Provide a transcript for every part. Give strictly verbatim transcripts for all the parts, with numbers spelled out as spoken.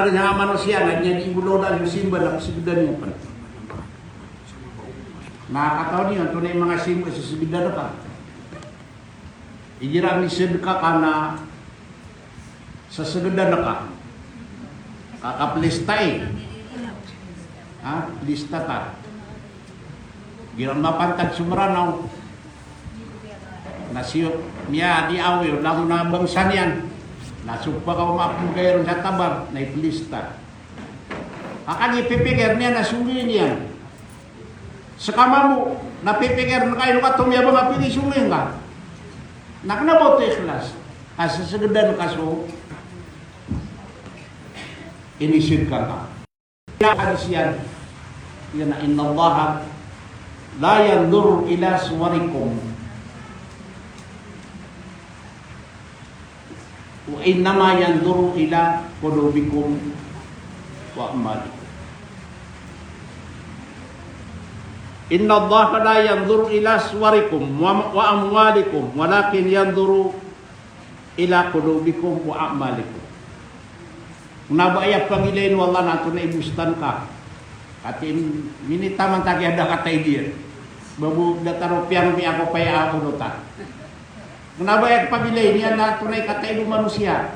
Aya manosiya na di niyan di bolawan so simba na psgdan iyan pn. Na katawan iyo antonaa i manga simba a sasgdan ka. Igira misadka ka na sasgdan ka. Ka, ka plista i. Ha? Plista ka. Igira mapantag so Mranaw. Na siyo, miya di aw iyo, langon a bangsa niyan. Na so pakaoma a pgay ron sa tabar, na iplista. Ka kagiya pipikir iyan na songgiin iyan. Ska mambo, na pipikir ngka ino ka tomiyabang a pd i songgiin ka. Na kna ba oto ikhlas. Ka sasgdan ka so inisadka ngka. Na hadis iyan, iyan a, "Inna Allaha la yanzuru ila suwarikum, wa innama yanzuru ila qulubikum wa a'malikum. Inna Allaha la yanzuru ila suwarikum wa, wa amwalikum, walakin yanzuru ila qulubikum wa a'malikum." Kna ba aya pagilayn o Allah na antonaa i bostan ka. Katii minitaman ta kiya da kataid iyan. Ba bo da tano piyangpiya ko paya a polotan. Kna ba aya pagilayn iyan na antonaa i kataid o manosiya.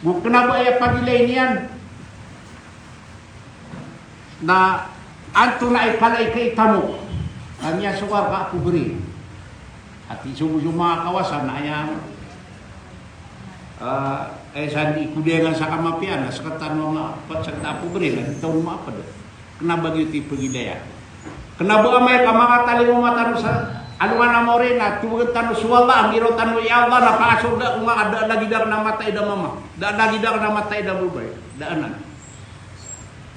Go kna ba aya pagilayn iyan na antonaa i kala i kaita mo. Ka miyasowa rka a pobri. Ati so, so manga kawasa na aya, ah, aya sa di kodayangan sa kamapiya na sktano nga pat sa kna a pobri na di taw mapd. Kna ba giyoto i pagilaya. Kna ba amay ka makatalingoma tano sa alongan a maori na tobagn tano so Allah, anggiraw tano, "Ya Allah, na pakasorga ko nga ka da a lagid akn a mataid a mama, da a lagid akn a mataid a babay." Da anan.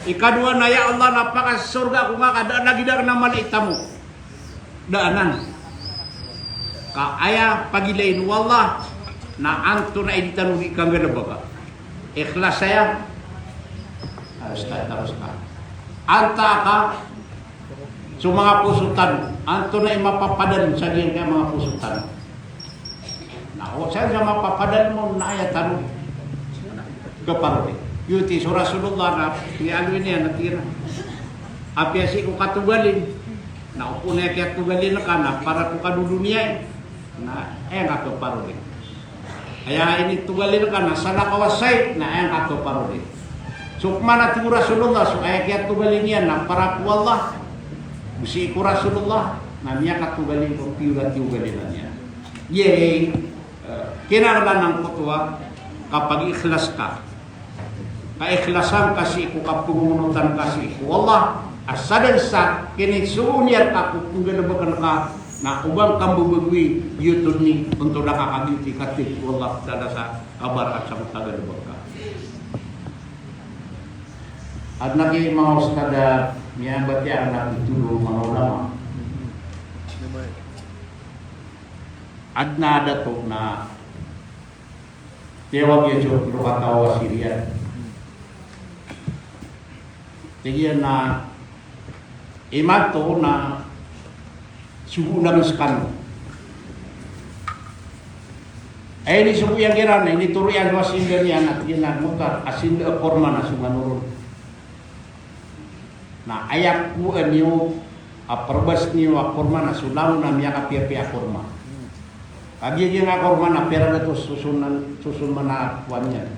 Ikadowa na, "Ya Allah, na pakasorga ko nga ka da a lagid akn a mala i tamok." Da anan. Ka aya pagilayn o Allah na antonaa i di tano di kanggalbka. Ikhlas aya. Taros ka, taros ka. Antaa ka so manga poso tano, antonaa i mapapadalm sa giyangkaya manga poso tano. Na o sa, sa mapapadalm on na aya tano kaparodi. Giyoto i so Rasulullah na piyaloy niyan na tig iyan a, apiya sii ko katogalin, na o pn aya kiyatogalin ka na para ko kadodoniya i. Na aya ngka kaparodi. Aya initogalin ka na salakaw a saik, na aya ngka kaparodi. So pman a tig o Rasulullah, so aya kiyatogalin iyan na para ko Allah, go sii ko Rasulullah, na miyakatogalin ko piyor a tiyogalin iyan. Iyai, eh, kinanglan angkoto a kapag-ikhlas ka. Kaikhlasan ka sii ko kapagongonotan ka sii ko Allah, a sadn sa kinisogo niyan ka ko pnggalbkn ka, na o ba ngka mbabagoy, giyoto dn i ontoda ka kagiya katig o Allah Ta'ala sa kabar a sa matagalbk ka. Adn a giya manga ustad a miyabatiya na pitharo o manga ulama. Adn a dato na tiyawag iyan so pitharo kataw a Syrian. Tig iyan a imanto na sogoon ami skano. Aya inisogo iyan kiran, initoro iyan so asinda niyan, na tig iyan a, "Motar, asinda a korma na so ngano ron." Na aya kowaan iyo a prbas niyo a korma na so langon a miyakapiyapiya a korma. Kagiya giyangkai a korma na pira dato soson, soson man a kowan iyan.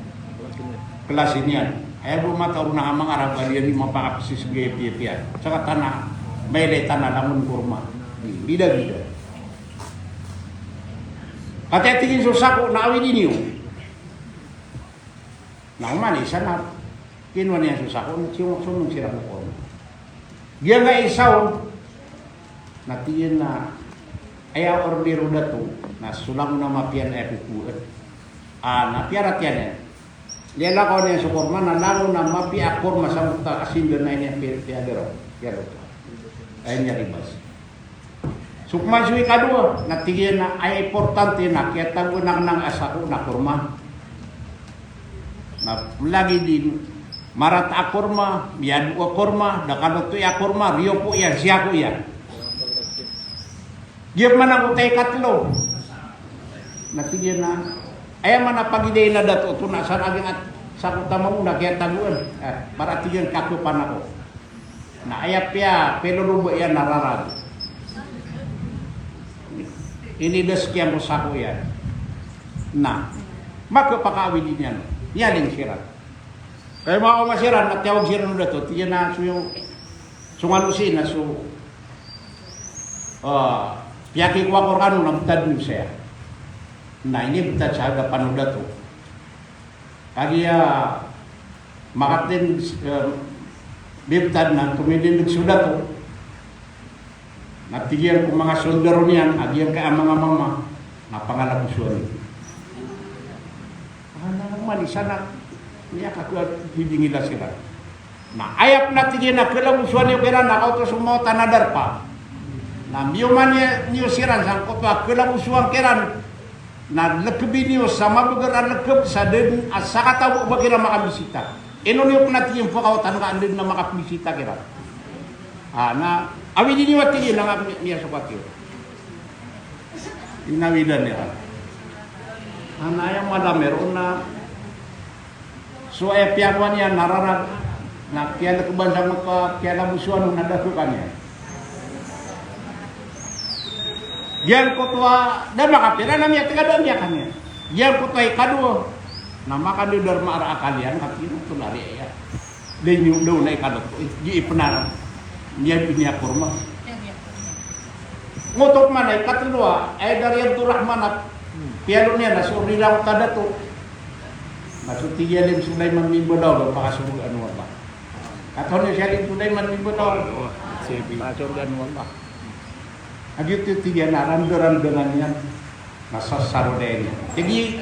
Klasi niyan. Aya bo mataw ron a manga Arab a di niyan mapakapsisgay a piyapiya. Saka tana, mailay tana langon korma. Bidabida. Katii tig iyan so sako na awidi niyo. Na oman i isa na kinowa niyan so sako, na siyong, siyong siran ko korma. Giyangkai isa on, na tig iyan a, aya order o dato, na so langon a mapiya na aya kokowaan. A, na piyaratiyan iyan. Liyalakaw niyan so korma, na langon a mapiya a korma sa mota a sinda na aya niyan pi-, piyagaraw. Piyagaraw. Aya niyan ribas. So pman so ikadowa, na tig iyan a aya importante na kiyatagoan akn a sako na korma. Na lagid i marata a korma, miyadowa a korma, da kalotoya a korma, riyopo iyan, siyako iyan. Giya pman angkoto a ikatlo. Na tig iyan a, aya man a pagilayn a dato oto na sa lagid a Sako tama o na kiyatagoan. Eh, para tig iyan kakepan ako. Na aya piya, piloloba iyan na rarag. Inidas kiyan ko sako iyan. Na, makepakaawid iyan. Miyaling siran. Kaya makaoma siran, na tiyawag siran o dato. Tig iyan a so, so ngano sii na so, ah, piyakikowa ko rekano na betad niyo saya. Na inibetad sa hadapan o dato. Kagiya makatindeg, eh, bibetad na tomindindeg so dato. Na tig iyan ko manga sondaro niyan a giyangkai a manga mama na pangalabosoan iyo. Ana mani sana niya ka ko didingila siran. Na aya pen a tig iyan a kalabosoan iyo kiran na kaoto so mawatan a darpa. Na miyoman niyo siran sangkoto a kalabosoan kiran. Na lekebi niyo sa mabeger a lekeb sa den a sakataw o ba kiran makambisita. Ino niyo pen a tig iyan pekawatan ka den a makambisita kiran. Ah, na awidi niyo a tig iyan a nga mi-, miyasokat iyo. Inawidan iran. Ana aya mala mero na so aya piyakowa niyan na rarag, na kiyalekeban sangkoto a kiyalabosoan o na da kekaniyan. Giyangkoto a da makapira na miyategad a miyakaniyan. Giyangkoto a ikadowa na makandedar ma ara akal iyan, ka tig iyan oto na riya. Da iniyo daw na ikadot ko, eh, di ipenaran. Niya, niya korma. Ngoto pman a ikatelo a, ay dari Abdul Rahman a piyalo niyan na so rilang ta dato. Na so tig iyan i Sulaiman Mimbo daw, pakasorgaan o Allah. Katawan iyo si Alim Sulaiman Mimbo daw? Pakasorgaan o Allah. A giyoto i tig iyan a randarandangan iyan. Na sasaro den. Jadi,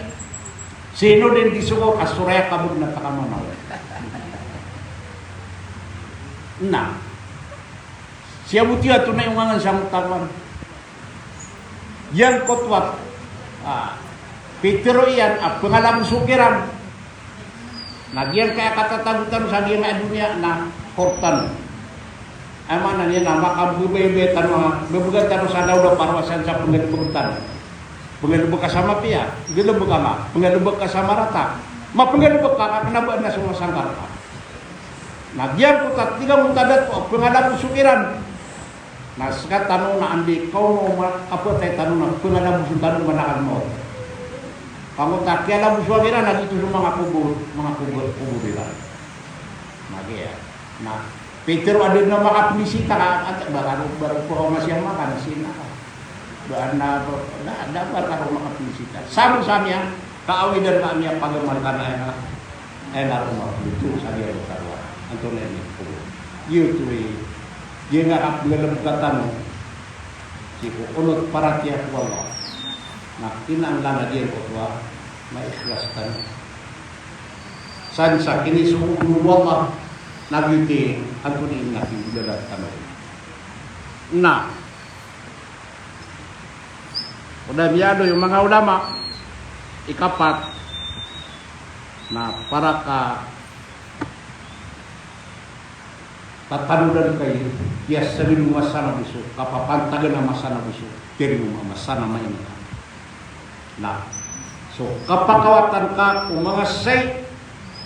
sino den di sogo ka so raya kabod na takamanaw. Na. Siyabot iyo a tonaa i ongangen sa motawan. Giyangkoto a, ah, pitero iyan a pengalaboso kiran. Na giyangkaya katatago tano sa giyangkaya doniya na kortan. Aya maana niyan na makabebaybay tano, bebegan tano sa daw da parwasan sa pengalebek tano. Pengalebek ka sa mapiya, galebek ka ma, pengalebek ka sa marata. Mapengalebek ka, ka kena ba na so masangkar ka. Na giyangkoto a tig iyan a dato a pengalaboso kiran. Na sekatano na anda i kaoma o ma-, kapatay tano na pengalaboso tano o malakal mawt. Ka ngoto a kiyalabosoan iran na giyoto so manga kobor, manga kobor, kobor iran. Na giya. Na pitero a da den a makapenisita ka, ata ba kano, ba kano pekaoma siya makan, sii na ka. Ba na, na, da ba kano makapenisita. Sabo sa miya, kaawidan ka miya pagamal ka na aya na, aya na roma, oto sa giya o karowa. Antonaa ini ko. Giyoto i, giya nga kapengalebek tano, sii ko onot paratiyaya ko Allah. Na kinanglan a giyangkoto a, maikhlas tano. San sa kinisogo o Allah, na giyoto i, antonaa ini na kinggolalan tano. Na, o da miyaaloy o manga ulama, ikapat, na para ka tatanodan ka i, kiyasabi o masa na boso, kapapantagan a masa na boso, tiri o masa na maini. Na, so kapakawatan ka ko manga sai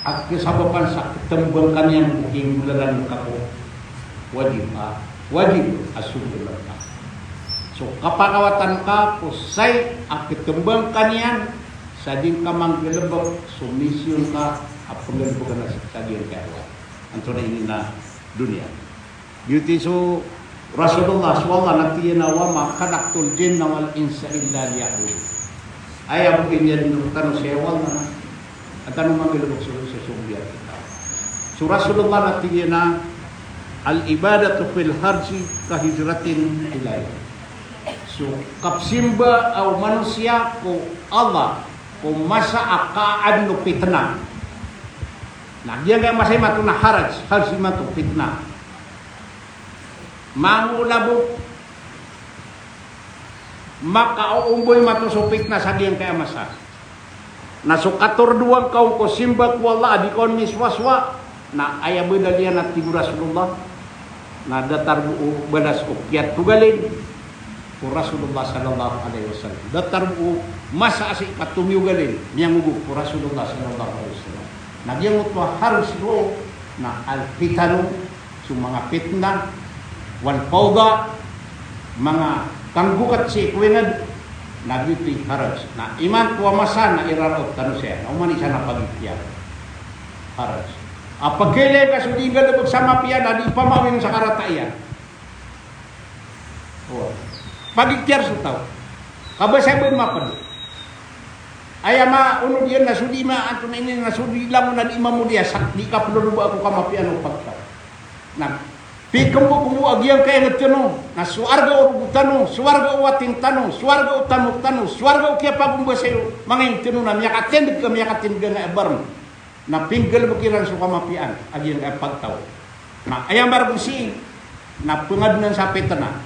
a kesabapan sa ketembang ka niyan ko kinggolalan ka ko wajib a, wajib a sogoan ka. So kapakawatan ka ko sai a ketembang ka niyan sa di ngka manggalebek so misyon ka a penggalebekan sa giyangkaya a, antonaa ini na doniya. Giyoto i so Rasulullah, so Allah na tig iyan a, "Wa ma khalaqtul jinna wal insa illa liya'budun." Aya bo ini a dino tano saya o Allah na, a tano manggalebek so, so, so giyangkaya. So Rasulullah na tig iyan a, "Al-ibadatu fil harji ka hijratin ilayya." So kapsimba o manosiya ko Allah ko masa a kaaden o pitna. Na giyangkaya masa imanto na haraj, haraj imanto, pitna. Mangolabok, makaoombo imanto so pitna sa giyangkaya masa. Na so katordoan ka on ko simba ko Allah a di ka on miswasowa, na aya badal iyan a tig o Rasulullah, na datar bo o balas o kiyatogalin ko Rasulullah sallallahu alaihi wasallam. Datar bo o masa a sii ka tomiyogalin, miyangogop ko Rasulullah sallallahu alaihi wasallam. Na giyangkoto a haraj roo na al-fitanu, so manga pitna, wal fawda, manga kanggokat sii ko ingd, na giyoto i haraj. Na imanto a masa na iraraot tano saya, na oman i isa na pagikiyar. Haraj. A pagkailay ka so di nggalbk sa mapiya na di pamawing sa karata iyan. O. Pagikiyar so taw. Ka ba saya ba mapd. Aya maonod iyan na so di ma-, antonaa ini na so di langon a di mamodiya sa di kaploloba ko kamapiyaan o pagtaw. Na pikmbokmbo a giyangkai a ngd tano, na so arga o rogo tano, so arga o wating tano, so arga o tamok tano, so arga o kiyapagombasa iyo, manga ingd tano na miyakatindg ka, miyakatindg ka na a barm. Na pinggalbk iran so kamapiyaan a giyangkai a pagtaw. Na aya mbarg sii na pngadnan sa pitna.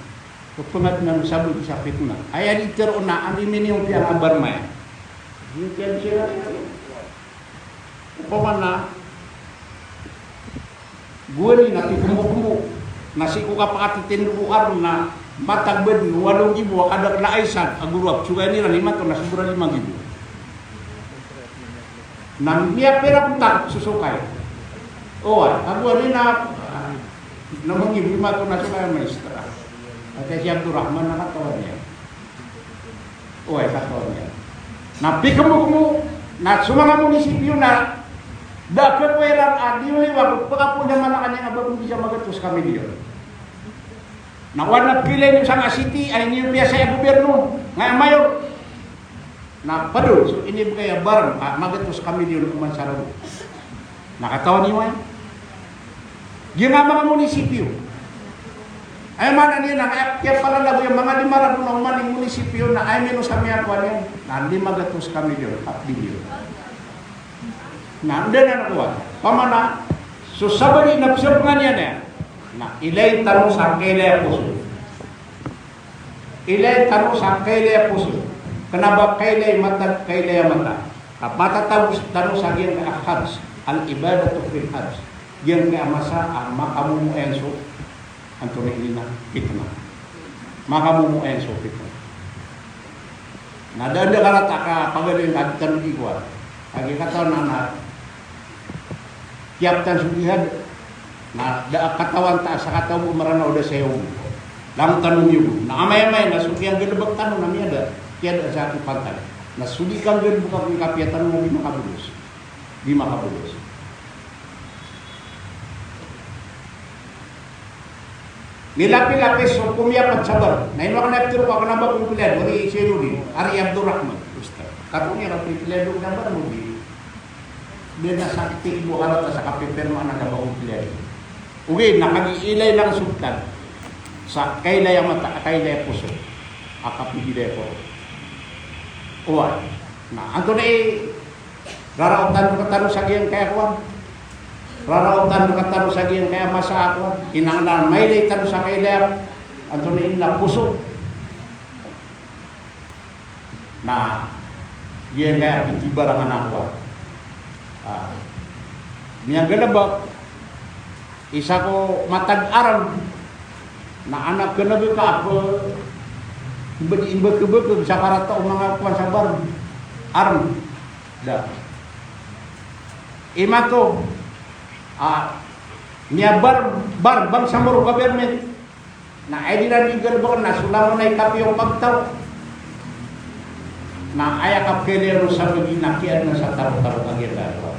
Pngadnan sa bgi sa pitna. Aya di tharoon na anda i miniyong piyang a barm aya. Giyangkai a sii. Opama na gowani na pikmbokmbo. Na sii ko kapakatitindg o arm na matag badn o walo nggibo a kadakl a aisan a goro a psokayan iran imanto na sobra lima nggibo. Na miyapira pn ta sosokay. Oway, a gowani na, ah, na manggibo imanto na sokay a maestra. Ati si Abdurrahman na katawan iyan. Oway, katawan iyan. Na pikmbokmbo, na so manga munisipyo na da a khakowa iran a di oy wag pkapoon sa Malacañang a ba pn di sa magatos ka milyon. Na o adn a pkhailay niyo sangkai a city, aya niyo piyasaya a gobyerno, ngkai a mayor. Na pd on so inibgay a barm a magatos ka milyon oman sa ragon. Na katawan iyo aya. Giyangkai a manga munisipyo. Aya maana niyan na kaya, kiyapalalagoy a manga lima ragon a oman i munisipyo na aya mino sa miyakowa niyan na lima gatos ka milyon, half billion. Na anda nan kowa. Opama na so sabagi na pzabngan iyan aya na ilay tano sa kailay a poso. Ilay tano sa kailay a poso. Kna ba kailay a mata, kailay a mata. Ka matatago tano sa giyangkai a hajj, al-ibadatu fil hajj. Giyangkai a masa a makamomoayan so, antonaa ini na, fitna. Makamomoayan so fitna. Na da, da karata ka pagari nga di tano di kowa. Lagid katawan na, na kiyaptan so jihad, na da a katawan ta a sakataw bo Mranaw da saya ogo. Langon tano miyogo. Na amay-amay na so kiyanggalbk tano na miyada, kiyada sa pantag. Na so di kanggalbka ko ikapiya tano na di makabolos. Di makabolos. Milapi-lapis so komiyapat sa bar. Na ino akn a pitharo ko a kna ba ko empleyado, ari Sainuddin, ari Abdurrahman, Ustadh. Kato niyan a empleyado kna ba, no di. Di na sakti bo karata sa kapipirma na kna ba ko empleyado. Ogaid na kagiya ilay lang so btad sa kailay a mata, kailay a poso, a kapigilay ko. Oway. Na antonaa i Raraotan rktano sa giyangkaya kowan. Raraotan rktano sa giyangkaya masa a kowan. Inangnan a mailay tano sa kailay a, antonaa ini na, poso. Na giyangkaya pitibarangan a kowan. Ah. Miyanggalbk. Isa ko matag arm na anak kna ba ka a pmbd, imbkbkb sa karata o manga kowan sa barm. Arm. Da. Imanto, ah, miyabarm, barm, bang sa moro ka bermet. Na aya di ran di galbkn na so langon a ikapiya o pagtaw. Na aya kapkhailay ron sa bgi na kiyaadn sa tarotaro a giyangkaya.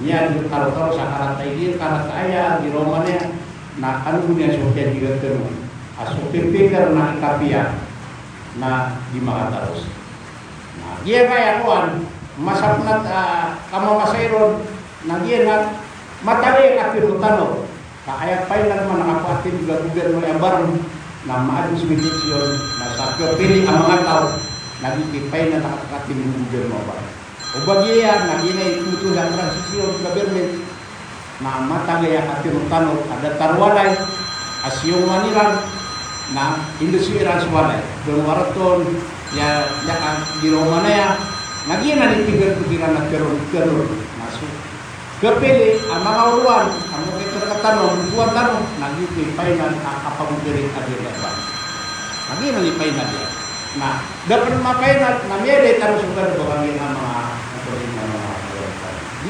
Niyan di tarotaro sa karata a igi, karata aya, di roman iyan, na kano bo niyan so kiyadigatan on. A so pipikir na ikapiya, na di makataros. Na giyangkaya kowan, masa pn a, ah, kamamasa iron, na giyangkaya matag aya katharo tano. Ka aya final man a kapatindg a gobyerno a barm, na maadn so eleksyon, na sa khapili a manga taw, na giyoto i final a kapatindg o gobyerno a barm. O ba giya, na giya i pmbtowan sa transition government, na matag aya katharo tano, a datar walay, a siyongan iran, na indosiyo iran so walay. Don Wharton, iya, iya ka di roman aya, na giyanan i tig iran a tharoon, tharoon, na so khapili a manga oroan, a mokit rktano, a mbotowan tano, na giyoto i final a kapagogari a giyangkaya. Na giyanan i final iyan. Na da pn ma-final, na miyada i tano so galbk a giyangkaya manga, a giyangkaya manga oroan tano. Di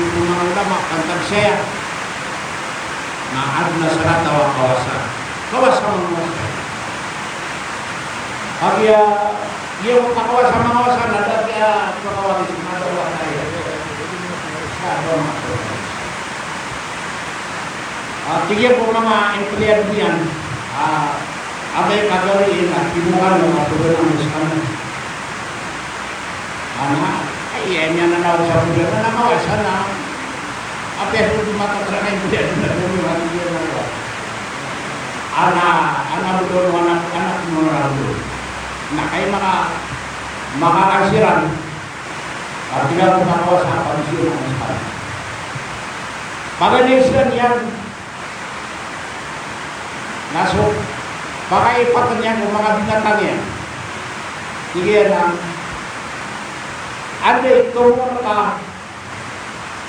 ko manga ulama, pantag saya na adn a sarata a kawasa. Kawasa mamowasa. Kagiya giya ko kawasa mamowasa na da a kiyapawaris, na da a wata iyan. Sa ba ma- Ah, tig iyan ko manga empleyado niyan, ah, amay ka gawii na timokan o kapagana mo skano. Ana, ay, iyan iyan na naw sa pagana na mawasa na. Apiya so di matatrakan iyan na gawii, tig iyan na naw. Ana, ana bo daw o anak, anak mo na raw. Na kay maka, makakansiran. Artinya, ko manga kawasa a pagisiyo na manga skano. Paganay siran iyan na so pakaipatn iyan ko manga binatang iyan. Tig iyan a, anda i tomo ka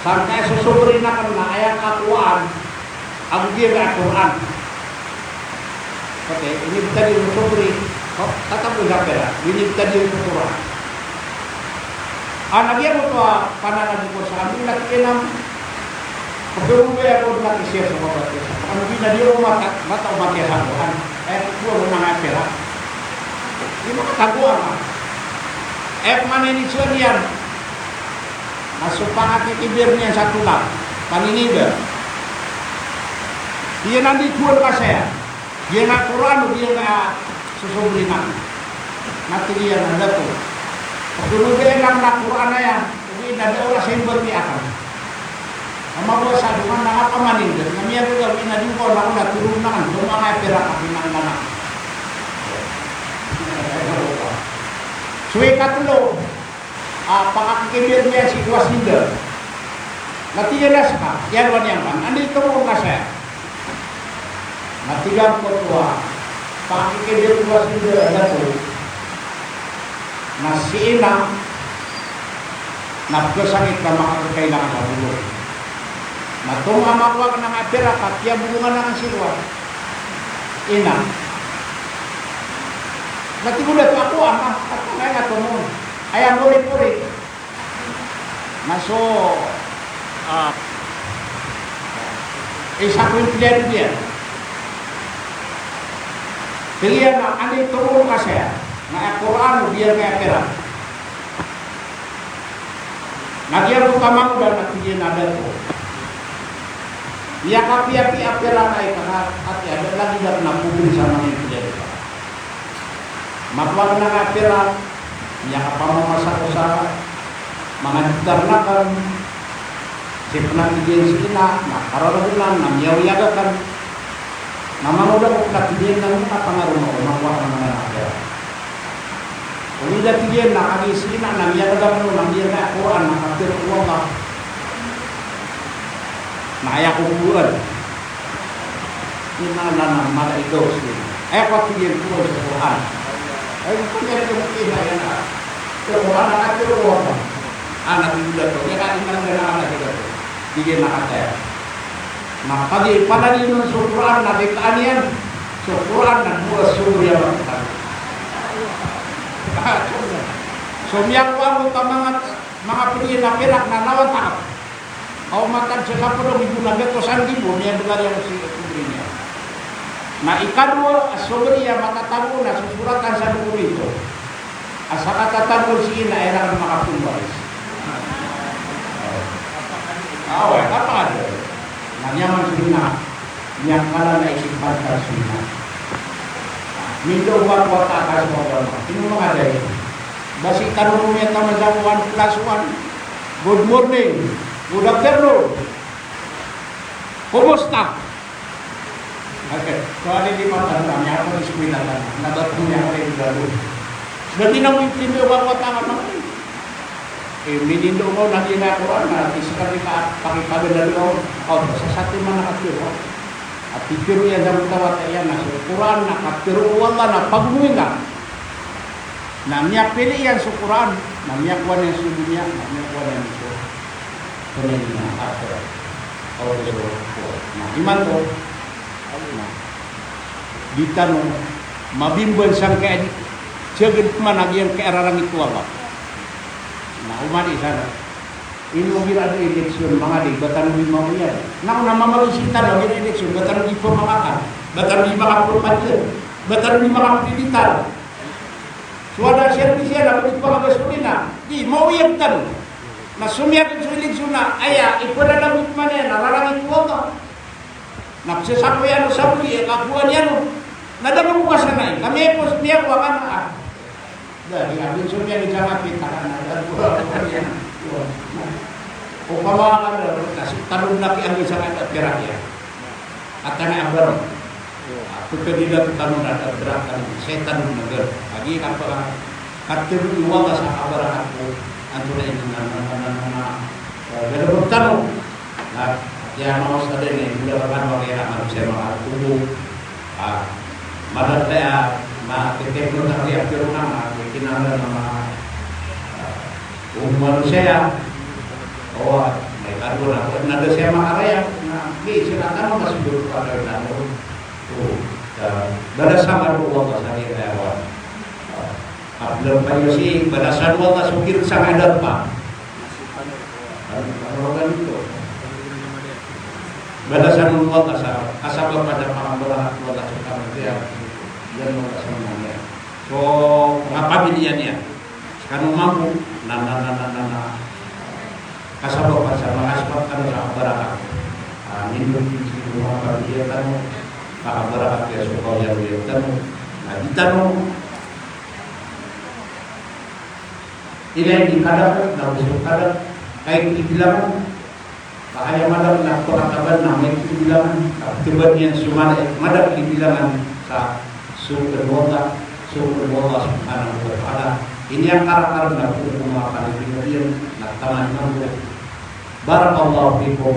sangkai so sobri akn na aya kakowaan ago giyangkai a Qur'an. Pati, inibtad iyan so sobri, o, tatabo sa pira, inibtad iyan so Qur'an. Ana giyangkoto a pananabi ko sa kami na tig iyan a, pagkaroon ba ako na kisir sa mga bata. Ano gina di ako mata, mata o mati sa Qur'an. Eh, kuwa mo na nga pira. Di makatago ka. Eh, maninisan iyan. Na so pangakikibir niyan sa tola, paninida. Iyan andi tuwan ka saya. Giyangkai a Qur'an o giyangkai a sosobri akn. Na tig iyan a dato. Pagkaroon ba iyan a Qur'an aya. Ogaid na da a oras a imbatiya akn. Ama bo sa doman na kapamaningd, na miyagagawii na di ko na ko na toroon akn, so manga pira ka pinangganak. So ikatlo, ah, pakakikibir niyan si Wasila. Na tig iyan a ska, iyan wani angka, anda i tomo ka saya? Na tig angkoto a pakikidatowa sii da a dato na si ina na pkhasakit ka makakailangan a bolong. Na tomo a makowa akn a pirak a kiyabolongan akn sii ko ina. Na tig o dato a kowa, a, a, aya nga tomo. Aya moripori. Na so, ah, isa ko empleyado diyan. Tig iyan a, anda i tomo ka saya? Na aya Qur'an o biyar ka aya pirak. Na giyangkoto a mangoda na tig iyan a dato. Miyakapiyapiya a pirak a ika ka, ati a da lagid akn a pobri sa manga empleyado. Makowa akn a pirak, miyakapamamasa ko sa manga ditar akn, sii pn a tig iyan si ina, na kararagn anan, na miyaoyag akn. Na mangoda ko pn a tig iyan a miyakapangaroma ko, makowa akn anan a pirak. Odi na tig iyan a kagiya si ina na miyarga akn on a miyarga a Qur'an na katharo o Allah. Na aya ko Qur'an. Ina na, na mala i daw si ina. Aya ko tig iyan ko Qur'an. Aya ko tig iyan ko Qur'an na katharo o Allah. Ana tig o dato, aya ka ina na, na, na, tig iyan a kataya. Na kagiya ipalalayon on so Qur'an na di kaan iyan so Qur'an na bo a so riya makataan. So miyakowa angkoto a manga, manga pd iyan a pirak na lawan taap. Aw matan sa sapolo ribo na gatosan ribo, miyabgay iyan si pobri niyan. Na ikadowa a sobra iyan matatago na sosoratan sa dokumento a sakatatago si ina a iran makapmbaris. Awa, kapakadn. Na niyaman so ina, miyakala na isipan ka so ina. Mindo ba ko wata ka so agama. Ino manga dai? Ba sii tano miyataman sa one plus one. Good morning. Good afternoon. Kumusta? Okay. So, adi di matan na, miyakon eskwela ka na. Na ba ko miyakon eskwela ka? Dati na mo intindi o kakowa tanga na. Eh, minindo mo na di na Qur'an, na di sa kami ka, pakipaganda di ko. O, sa sati man na katiro. At titiro iyan sa mutawata iyan na so Qur'an na katiro o Allah na pagmuwi na. Na miyapili iyan so Qur'an, na miyakowa niyan so doniya, na miyakowa niyan so Pnn na akhirat. Aw so, na imanto. Na di tano mabimban sangkaya di, sgd pman a giyangkaya rarangit o Allah. Na oman i sana. Ino igira di eleksyon manga di, ba tano di maoyag. Na o na mamaloy sii tano igira eleksyon, ba tano di pamakakan, ba tano di makapropaganda, ba tano di makapdidital. So wada a serbisyo na pd pn a gasolina, di maoyag tano. Na somiyagad so eleksyon na aya ipdalagod man iyan a rarangit o Allah. Na pzasakoy iyan o sabagi a kakowa niyan on. Na da mambo ka sanay. Kami ay pos miyakowa ka na, ah. Da, di, abin somiyagad sa kapit, ah, na da mambo ka sanay. Opama ka na, na so tano na kiyakowa sa kapit, pirak iyan. At tangay a barang. Pkadilat tano na da berakan setan na ger. Agi apa katero o Allah sa kabarakat ko antonaa i na, na, na, na, na, eh, galebek tano. Na, aya manga ustad ini, mula ka kan wagi a manusiya a makakubo. Ah, madataya, ma, titipon tano iya, pero na, ma, kinanglan na, ma, ah, O manusiya, o, na ikadwa na, na da saya makaraya, na, di, sii tano masodor ko karaya tano. O, balasan tano o Allah sa giyangkaya a, a, a, balasan o Allah so giyangkaya a darpa. Ano, ano ba ito? Balasan o Allah sa, kasabap a da pangabalasan o Allah so kamatiyan. Yan o Allah sa mga niya. So, mga pamilya niya. Skano mambo, na, na, na, na, na, na. Kasabap sa makasabap kano sa kabarakat. Ah, nindot sii ko manga pamilya tano, makabarakat iyan so kaoyagoyag tano. Na di tano ilay di kadak, na oso kadak, kay di bilangan. Ka aya madak na pkataban na maito i bilangan, ka ptban iyan so mala, madak i bilangan sa sold o Allah, sold o Allah subhanahu wa ta'ala. Ini a karakar na pkhakalibingan iyan, na taman mambo. Barakallahu fikum.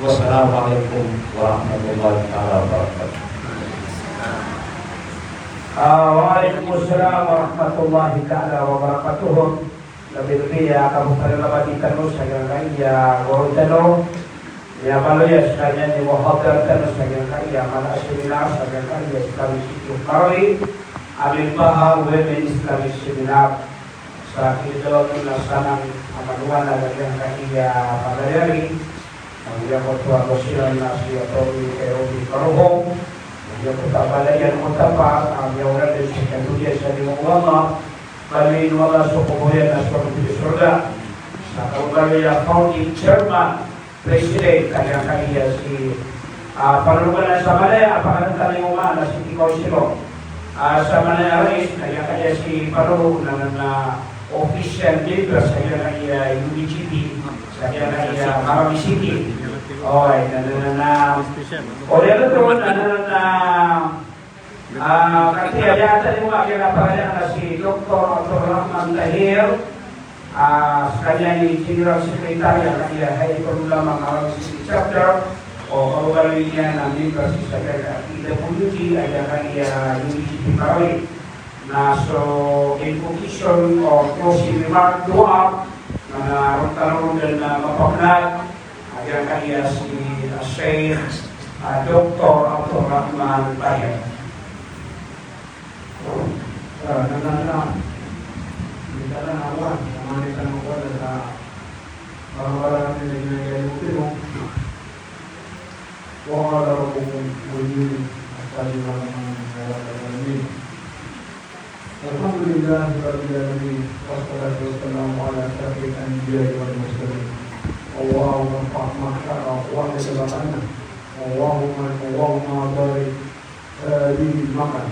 Wassalamu alaikum warahmatullahi taala wabarakatuh. Ah, wa alaikum assalam warahmatullahi taala wabarakatuh. Labi-labi a kapakalabati tano sa giyangkaya goro tano. Miyabaloy a skaniyan i muhadar tano sa giyangkaya mala a seminar sa giyangkaya Islamic City of Marawi, a mipahar Women Islamic Seminar. Sa kinidawa tano na sanang a manowa na giyangkaya pagari-ari, a giyangkoto a bosiran na si Attorney Kairubi Karoho, a giyangkoto a balayan o tapa, a miyaona dn sa kandoliya sa limo o Allah, baloyin o Allah so kobor iyan na sorga, sorga. Sa kababaloy a founding chairman, President, a giyangkaya si, ah, Panologan a Samanaya, a pakaratani o ma na si Tikaw Silong. Ah, Samanaya Rais, a giyangkaya si Panolog na, na, na official members a giyangkaya U B G P, a giyangkaya Marawi City. Oy, na, na, na, na. Oy, ano to, na, na, na, na. Ah, katii a giyangkaya a tani o ma a giyangkaya a si Doktor Abdul Rahman Tahir, ah, skaniyan i General Secretary a giyangkaya Hayatul Ulama Marawi City Chapter, o kababaloy niyan a members sa giyangkaya P W D, a giyangkaya U B G P Marawi. Na so invocation o closing remark, doa, na ron tano ron dn a mapaknat, a giyangkaya si, ah, Sheikh, ah, Doktor Abdul Rahman Tahir. Ah, na, na, na. Minta na awan, na mani tano ko na sa, ah, para-para na ginagawa ko. Wa qala rabbukum ud'uni astajib lakum, ya rabbal alamin. Alhamdulillahi rabbil alamin, wassalatu wassalamu ala asyrafil anbiya'i wal mursalin. Allahumma irfa' maqtana wa la tada'na. Allahumma, Allahumma barik, eh, li Makkah.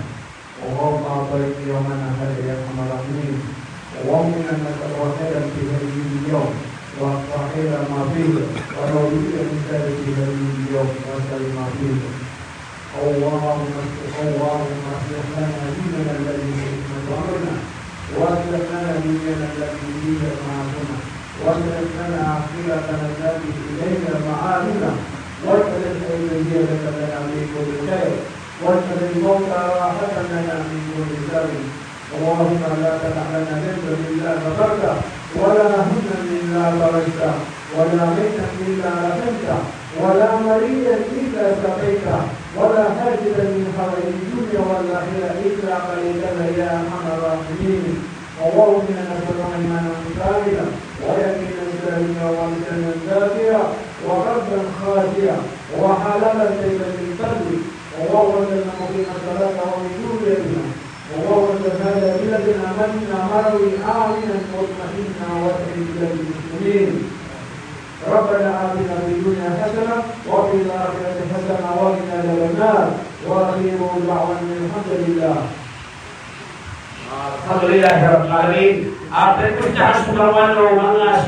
Allahumma barik yawmana hadha ya arhamar rahimin. Allahumma inna nas'aluka khairan fi hadhal yawm wa khairan ma fihi, wa na'udhu bika min sharri fi hadhal yawm wa sharri ma fihi. Allahumma, Allahumma aslih lana dinana alladhi huwa ismatu amrina, wa aslih lana dunyana allati fiha ma'ashuna, wa aslih lana akhiratana allati ilayha ma'aduna, waj'al al-hayata ziyadatan lana fi kulli khair, waj'al al-mawta rahatan lana min kulli shar. Allahumma la tada' lana dhanban illa ghafartah, wa la hamman illa farajtah, wa la ghaythan illa rafa'tah, wa la maridan illa shafaytah, wa la hajatan min hawaijid dunya wal akhirah illa qadaytaha ya arhamar rahimin. Allahumma inna nas'aluka imanan kamilan, wa yaqinan sadiqan, wa lisanan dhakiran, wa qalban khashi'an, wa halalan thayyiban min fadlik. Allahumma ij'alna muqima salati wa min dhurriyyatina. Allahumma ij'al hadha biladana Madinatan Marawi aminan mutma'innan wa sa'ir biladil muslimin. Rabbana atina fid dunya hasanah wa fil akhirati hasanah wa qina adhaban nar. Wa akhiru da'wana alhamdulillah. Alhamdulillahi rabbil alamin. Ati ko sa sumawan o manga